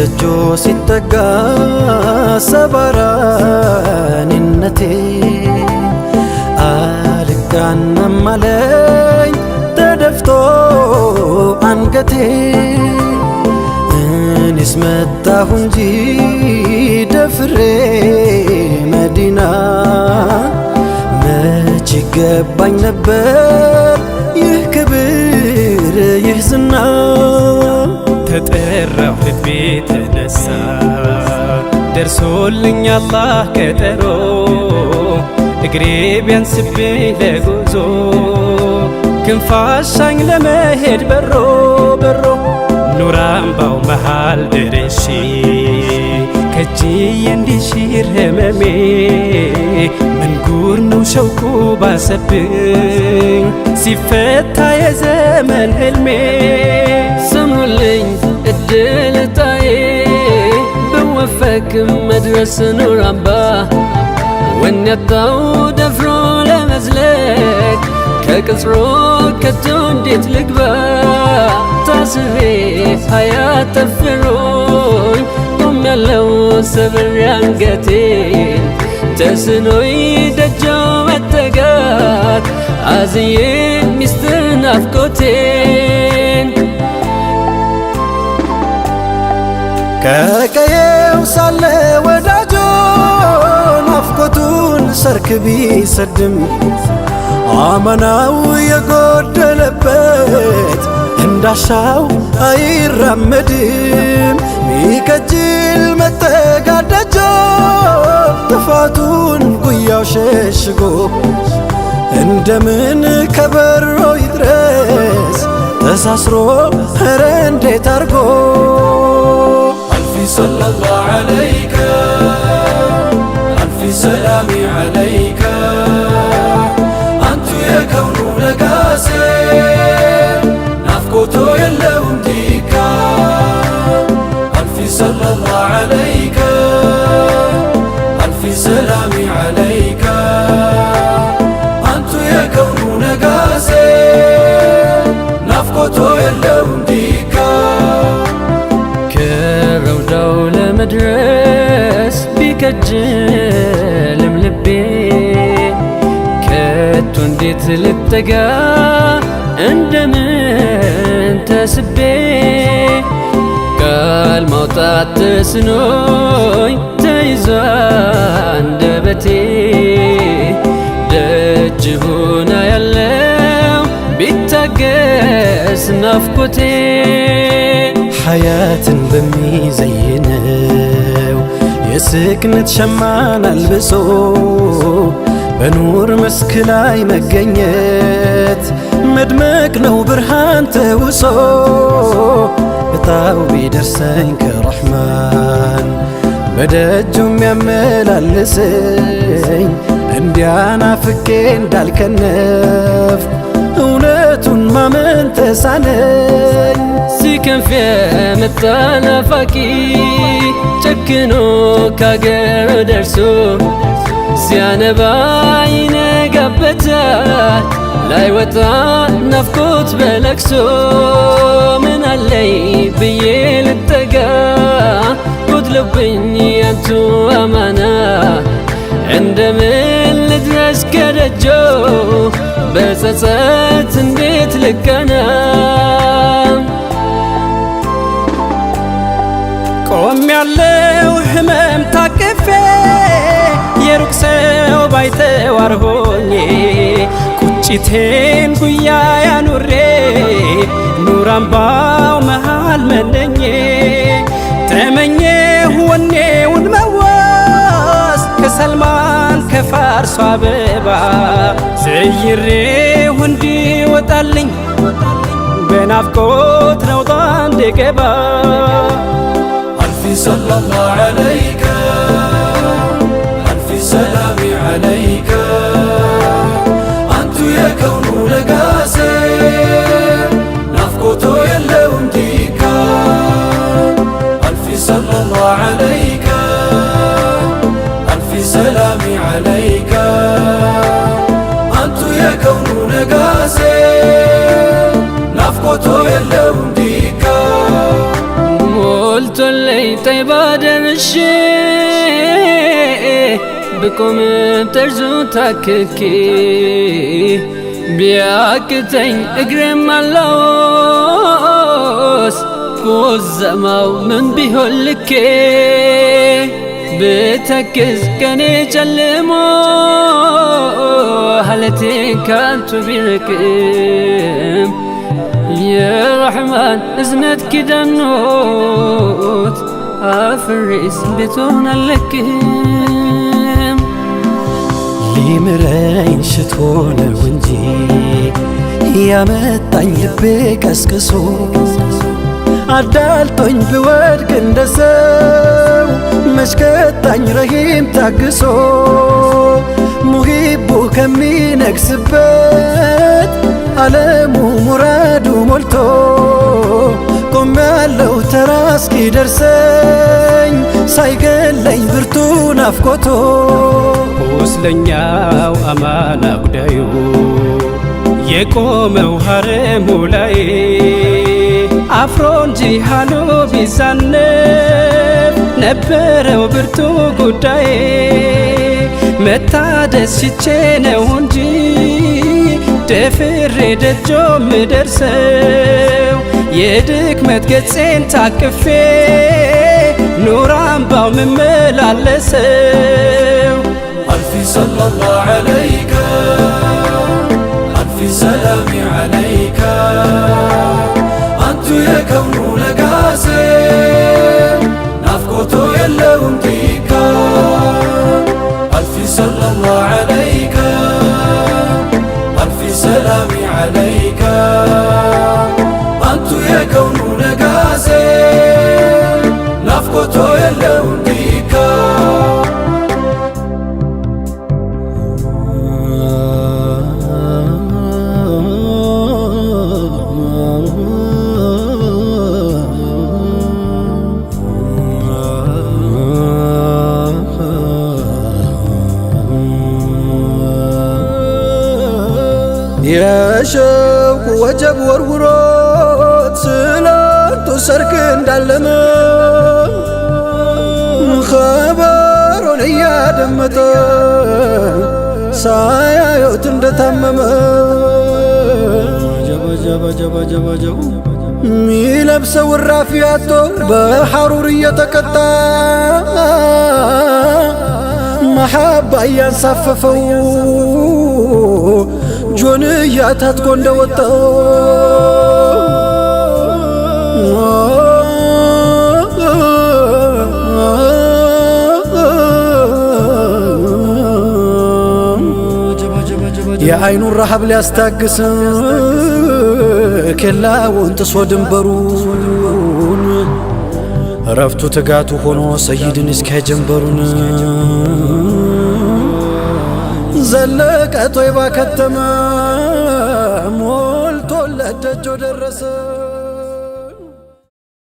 ደጆ ሲጠጋ ሰባራንነቴ አልቃናም አለኝ ተደፍቶ አንገቴ እኔስ መጣሁ እንጂ ደፍሬ መዲና መች ይገባኝ ነበር ይህ ክብር ይህ ዝና። ተጠራሁ ልቤ ተነሳ ደርሶልኝ አላህ ቀጠሮ እግሬ ቢያንስብኝ ለጉዞ ክንፋሻኝ ለመሄድ በሮ በሮ ኑር አምባው መሃል ደርሼ ከእጅዬ እንዲሽር ህመሜ መንጉር ነው ሸውቁ ባሰብኝ ሲፈታ የዘመን ህልሜ። ሰምሩልኝ እድል ጣዬ ብወፈቅ መድረስ ኑር አምባ ወኔያጣው ደፍሮ ለመዝለቅ ከቅጽሮ ከቶ እንዴት ልግባ ታስሬ ሀያት ጠፍሮኝ ቆሜያለሁ ሰብሬ አንገቴን ተስኖኝ ደጃው መጠጋት አዝዬ ሚስጥር ናፍቆቴን። ከቀየው ሳለ ወዳጆ ናፍቆቱን ሰርክ ቢሰድም አመናው የጎደለበት እንዳሻው አይራመድም። ሚከጅል መጠጋት ደጆ ጥፋቱን ጉያው ሸሽጎ እንደምን ከበሮ ይድረስ ተሳስሮ ኧረ እንዴት አርጎ። ألف صلى الله عليك ألف سلام عليك አንቱ የከውኑ ነጋሴ ናፍቆቶ የለውም ዲካ ألف صلى الله عليك ألف سلام عليك አንቱ የከውኑ ነጋሴ ናፍቆቶ የለውም ዲካ። ከረውዳው ለመድረስ ቢከጅልም ልቤ ከቶ እንዴት ልጠጋ እንደምን ተስቤ ቃል ማውጣት ተስኖኝ ተይዞ አንደበቴ ደጅ ሆና ያለው ቢታገስ ናፍቆቴ። ሐያትን በሚዘይነው የስክነት ሸማን አልብሶ በኑር መስክ ላይ መገኘት መድመቅ ነው ብርሃን ተውሶ። እጣው ቢደርሰኝ ከረሕማን በደጁ የሚያመላልሰኝ እንዲያናፍቄ እንዳልከነፍ እውነቱን ማመን ተሳነኝ። ሲከንፍ የመጣ ናፋቂ ጨክኖ ካገሩ ደርሶ ሲያነባ ይነጋበታል ላይወጣ ናፍቆት በለቅሶ ምን አለኝ ብዬ ልጠጋ ጎድሎብኝ ያንቱ አማና እንደምን ልድረስ ከደጆ በጸጸት እንዴት ልቀና? ቆም ያለው ህመም ታቅፌ የሩቅ ሰው ባይተዋር ሆኜ ቁጭቴን ጉያ ያኑሬ ኑር አምባው መሃል መነኜ ተመኘሁ ወኔውን መዋስ ከሰልማን ከፋርሷ አበባ ዘይሬው እንዲወጣልኝ በናፍቆት ነውጣ እንድገባ። ألف صلى الله عليك ألف سلام عليك አንቱ የከውኑ ነጋሴ ናፍቆቶ የለውም ዲካ ألف صلى الله عليك ألف سلام عليك አንቱ የከውኑ ነጋሴ ናፍቆቶ የለውም ዲካ። ሞልቶ ሞልቶልኝ ጠይባ ደርሼ ብቆምም ጠርዙ ታክኬ ቢያቅተኝ እግሬም አላወስ ቆዘማው ምን ቢሆን ልኬ ብተክዝ ቀኔ ጨልሞ ሀለቴን ካንቱ ቢርቅም የረሕማን እዝነት ኪዳኖት አፍሬስ ቤቶን አለቅም። ሊምረኝ ሽቶ ነው እንጂ ያመጣኝ ልቤ ቀስቅሶ፣ አዳልጦኝ ብወድቅ እንደ ሰው መሽከጣኝ ረሂም ታግሶ፣ ሙሂቡ ከሚነግስበት ዓለሙ ሙራዱ ሞልቶ ቆሜያለሁ ተራ እስኪደርሰኝ ሳይገለኝ ብርቱ ናፍቆቶ። ቁስለኛው አማና ጉዳዩ የቆመው ሀረሙ ላይ አፍሮ እንጂ ሃሉ ቢዛነፍ ነበረው ብርቱ ጉዳይ። መታደስ ሽቼ ነው እንጂ ደፍሬ ደጆ ምደርሰው፣ የድክመት ገጼን ታቅፌ ኑር አምባው ምመላለሰው። ألف صلى الله عليك، ألف سلام عليك። አንቱ የከውኑ ለጋሴ፣ ናፍቆቶ የለውም ዲካ። ألف صلى الله عليك، ألف سلام عليك። አንቱ የከውኑ ነጋሴ፣ ናፍቆቶ የለውም ዲካ። የሸውቁ ወጀብ ወርውሮት ስላንቱ ሰርክ እንዳለመ ኸበሮን እያደመጠ ሳያዩት እንደታመመ፣ ሚለብሰው እራፊ አጥቶ በሐሩር እየተቀጣ፣ መሐባ እያንሳፈፈው ጆንያ ታጥቆ እንደወጣው። የአይኑን ረሃብ ሊያስታግስ ኬላውን ጥሶ ድንበሩን፣ እረፍቱ ትጋቱ ሆኖ ሰይድን እስኪያይ ጀንበሩን፣ ዘለቀ ጦይባ ከተመ ሞልቶለት ደጆ ደረሰ።